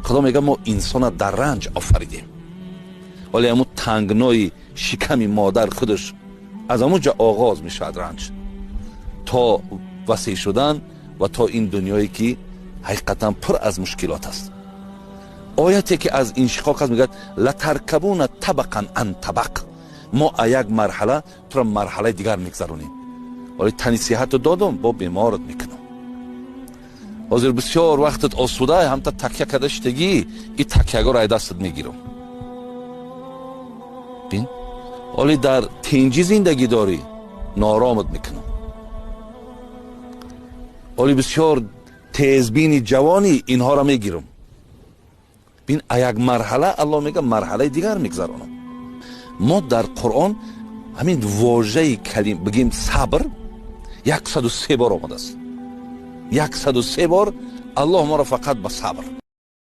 Худо мегӯяд, мо инсона дар ранҷ офаридем. Вале ҳамун тангнои шиками модар худаш аз ҳамун ҷо оғоз мешавад ранҷ то васеъ шудан ва то ин дунёе, ки ҳақиқатан пур аз мушкилот аст. Ояте, ки аз Иншиқоқ аст, мегӯяд: لتركبن طبقا عن طبق. Мо а як марҳала туро марҳалаи дигар мегзаронем. Вале тани сиҳату додум, бо беморат мекунам. Ҳозир бисёр вақтат осуда, ҳамта такя карда шидагӣ, и такягоро ай дастат мегирам. Бин, ҳоле дар тинҷӣ зиндагӣ дорӣ, нооромат мекунам. Ҳоле бисёр тезбини ҷавонӣ, инҳоро мегирам. Бин, а як марҳала, Аллоҳ мега, марҳалаи дигар мегзаронам. Мо дар Қуръон ҳамин вожаи калим, бигем, сабр 103 бор омадааст. 103 бор Аллоҳ моро фақат ба сабр